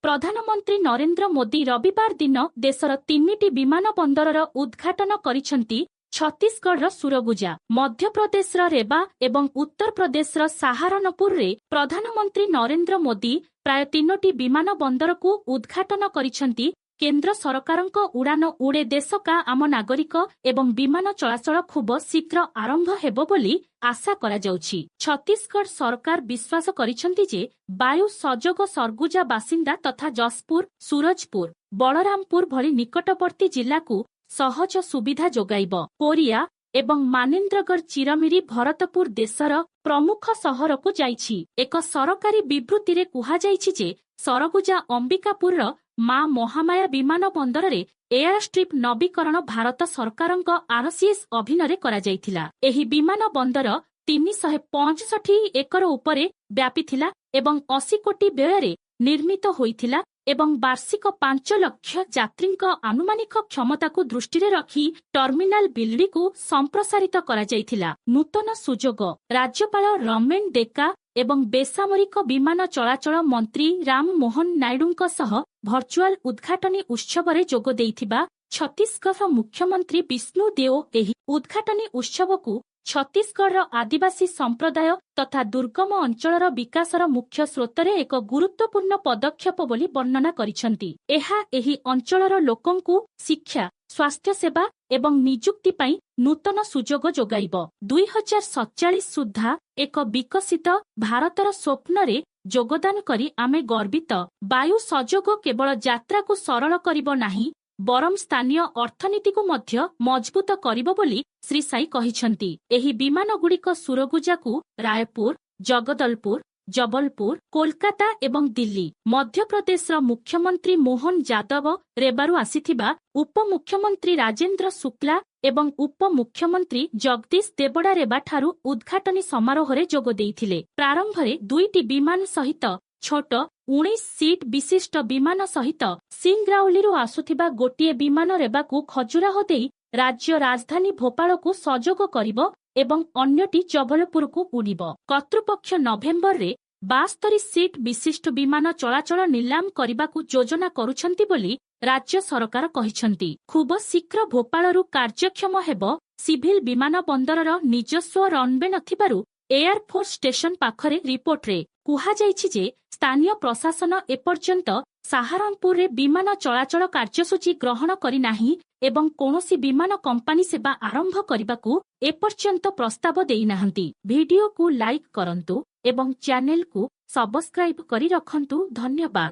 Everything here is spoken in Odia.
ପ୍ରଧାନମନ୍ତ୍ରୀ ନରେନ୍ଦ୍ର ମୋଦି ରବିବାର ଦିନ ଦେଶର ତିନିଟି ବିମାନ ବନ୍ଦରର ଉଦ୍ଘାଟନ କରିଛନ୍ତି। ଛତିଶଗଡ଼ର ସୁରଗୁଜା, ମଧ୍ୟପ୍ରଦେଶର ରେବା ଏବଂ ଉତ୍ତରପ୍ରଦେଶର ସାହାରନପୁରରେ ପ୍ରଧାନମନ୍ତ୍ରୀ ନରେନ୍ଦ୍ର ମୋଦି ପ୍ରାୟ ତିନୋଟି ବିମାନ ବନ୍ଦରକୁ ଉଦ୍ଘାଟନ କରିଛନ୍ତି। କେନ୍ଦ୍ର ସରକାରଙ୍କ ଉଡ଼ାନ ଉଡ଼େ ଦେଶ କା ଆମ ନାଗରିକ ଏବଂ ବିମାନ ଚଳାଚଳ ଖୁବ ଶୀଘ୍ର ଆରମ୍ଭ ହେବ ବୋଲି ଆଶା କରାଯାଉଛି। ଛତିଶଗଡ଼ ସରକାର ବିଶ୍ୱାସ କରିଛନ୍ତି ଯେ ବାୟୁ ସଂଯୋଗ ସରଗୁଜା ବାସିନ୍ଦା ତଥା ଯଶପୁର, ସୁରଜପୁର, ବଳରାମପୁର ଭଳି ନିକଟବର୍ତ୍ତୀ ଜିଲ୍ଲାକୁ ସହଜ ସୁବିଧା ଯୋଗାଇବ। କୋରିଆ ଏବଂ ମାନେନ୍ଦ୍ରଗଡ଼ ଚିରମିରି ଭରତପୁର ଦେଶର ପ୍ରମୁଖ ସହରକୁ ଯାଇଛି। ଏକ ସରକାରୀ ବିବୃତ୍ତିରେ କୁହାଯାଇଛି ଯେ ସରଗୁଜା ଅମ୍ବିକାପୁରର ମା ମହାମାୟା ବିମାନ ବନ୍ଦରରେ ଏୟାରଷ୍ଟ୍ରିପ୍ ନବୀକରଣ ଭାରତ ସରକାରଙ୍କ ଆରସିଏସ୍ ଅଧୀନରେ କରାଯାଇଥିଲା। ଏହି ବିମାନ ବନ୍ଦର 365 ଏକର ଉପରେ ବ୍ୟାପିଥିଲା ଏବଂ 80 କୋଟି ବ୍ୟୟରେ ନିର୍ମିତ ହୋଇଥିଲା ଏବଂ ବାର୍ଷିକ 5 ଲକ୍ଷ ଯାତ୍ରୀଙ୍କ ଆନୁମାନିକ କ୍ଷମତାକୁ ଦୃଷ୍ଟିରେ ରଖି ଟର୍ମିନାଲ ବିଲ୍ଡିଂକୁ ସମ୍ପ୍ରସାରିତ କରାଯାଇଥିଲା। ନୂତନ ସୁଯୋଗ। ରାଜ୍ୟପାଳ ରମେନ ଡେକା ଏବଂ ବେସାମରିକ ବିମାନ ଚଳାଚଳ ମନ୍ତ୍ରୀ ରାମ ମୋହନ ନାଇଡୁଙ୍କ ସହ ଭର୍ଚୁଆଲ ଉଦ୍ଘାଟନୀ ଉତ୍ସବରେ ଯୋଗ ଦେଇଥିବା ଛତିଶଗଡ଼ ମୁଖ୍ୟମନ୍ତ୍ରୀ ବିଷ୍ଣୁ ଦେଓ ଏହି ଉଦ୍ଘାଟନୀ ଉତ୍ସବକୁ ଛତିଶଗଡ଼ର ଆଦିବାସୀ ସମ୍ପ୍ରଦାୟ ତଥା ଦୁର୍ଗମ ଅଞ୍ଚଳର ବିକାଶର ମୁଖ୍ୟ ସ୍ରୋତରେ ଏକ ଗୁରୁତ୍ୱପୂର୍ଣ୍ଣ ପଦକ୍ଷେପ ବୋଲି ବର୍ଣ୍ଣନା କରିଛନ୍ତି। ଏହା ଏହି ଅଞ୍ଚଳର ଲୋକଙ୍କୁ ଶିକ୍ଷା, ସ୍ୱାସ୍ଥ୍ୟସେବା ଏବଂ ନିଯୁକ୍ତି ପାଇଁ ନୂତନ ସୁଯୋଗ ଯୋଗାଇବ। 2047 ସୁଦ୍ଧା ଏକ ବିକଶିତ ଭାରତର ସ୍ୱପ୍ନରେ ଯୋଗଦାନ କରି ଆମେ ଗର୍ବିତ। ବାୟୁ ସଂଯୋଗ କେବଳ ଯାତ୍ରାକୁ ସରଳ କରିବ ନାହିଁ, ବରଂ ସ୍ଥାନୀୟ ଅର୍ଥନୀତିକୁ ମଧ୍ୟ ମଜବୁତ କରିବ ବୋଲି ଶ୍ରୀ ସାଇ କହିଛନ୍ତି। ଏହି ବିମାନଗୁଡ଼ିକ ସୁରଗୁଜାକୁ ରାୟପୁର, ଜଗଦଲପୁର, ଜବଲପୁର, କୋଲକାତା ଏବଂ ଦିଲ୍ଲୀ। ମଧ୍ୟପ୍ରଦେଶର ମୁଖ୍ୟମନ୍ତ୍ରୀ ମୋହନ ଯାଦବ, ରେବାରୁ ଆସିଥିବା ଉପମୁଖ୍ୟମନ୍ତ୍ରୀ ରାଜେନ୍ଦ୍ର ଶୁକ୍ଲା ଏବଂ ଉପମୁଖ୍ୟମନ୍ତ୍ରୀ ଜଗଦୀଶ ଦେବଡା ରେବା ଠାରୁ ଉଦ୍ଘାଟନୀ ସମାରୋହରେ ଯୋଗ ଦେଇଥିଲେ। ପ୍ରାରମ୍ଭରେ ଦୁଇଟି ବିମାନ ସହିତ ଛୋଟ 19 ସିଟ୍ ବିଶିଷ୍ଟ ବିମାନ ସହିତ ସିଂଗ୍ରାଉଲିରୁ ଆସୁଥିବା ଗୋଟିଏ ବିମାନ ରେବାକୁ ଖଜୁରାହୋ ଦେଇ ରାଜ୍ୟ ରାଜଧାନୀ ଭୋପାଳକୁ ସଂଯୋଗ କରିବ ଏବଂ ଅନ୍ୟଟି ଜବଲପୁରକୁ ଉଡ଼ିବ। କର୍ତ୍ତୃପକ୍ଷ ନଭେମ୍ବରରେ 72 ସିଟ୍ ବିଶିଷ୍ଟ ବିମାନ ଚଳାଚଳ ନିଲାମ କରିବାକୁ ଯୋଜନା କରୁଛନ୍ତି ବୋଲି ରାଜ୍ୟ ସରକାର କହିଛନ୍ତି। ଖୁବ ଶୀଘ୍ର ଭୋପାଳରୁ କାର୍ଯ୍ୟକ୍ଷମ ହେବ। ସିଭିଲ ବିମାନ ବନ୍ଦରର ନିଜସ୍ୱ ରନୱେ ନଥିବାରୁ ଏୟାରଫୋର୍ସ ଷ୍ଟେସନ ପାଖରେ। ରିପୋର୍ଟରେ କୁହାଯାଇଛି ଯେ ସ୍ଥାନୀୟ ପ୍ରଶାସନ ଏପର୍ଯ୍ୟନ୍ତ ସାହାରନପୁରରେ ବିମାନ ଚଳାଚଳ କାର୍ଯ୍ୟସୂଚୀ ଗ୍ରହଣ କରିନାହିଁ ଏବଂ କୌଣସି ବିମାନ କମ୍ପାନୀ ସେବା ଆରମ୍ଭ କରିବାକୁ ଏପର୍ଯ୍ୟନ୍ତ ପ୍ରସ୍ତାବ ଦେଇନାହାନ୍ତି। ଭିଡିଓକୁ ଲାଇକ୍ କରନ୍ତୁ ଏବଂ ଚ୍ୟାନେଲକୁ ସବସ୍କ୍ରାଇବ କରି ରଖନ୍ତୁ। ଧନ୍ୟବାଦ।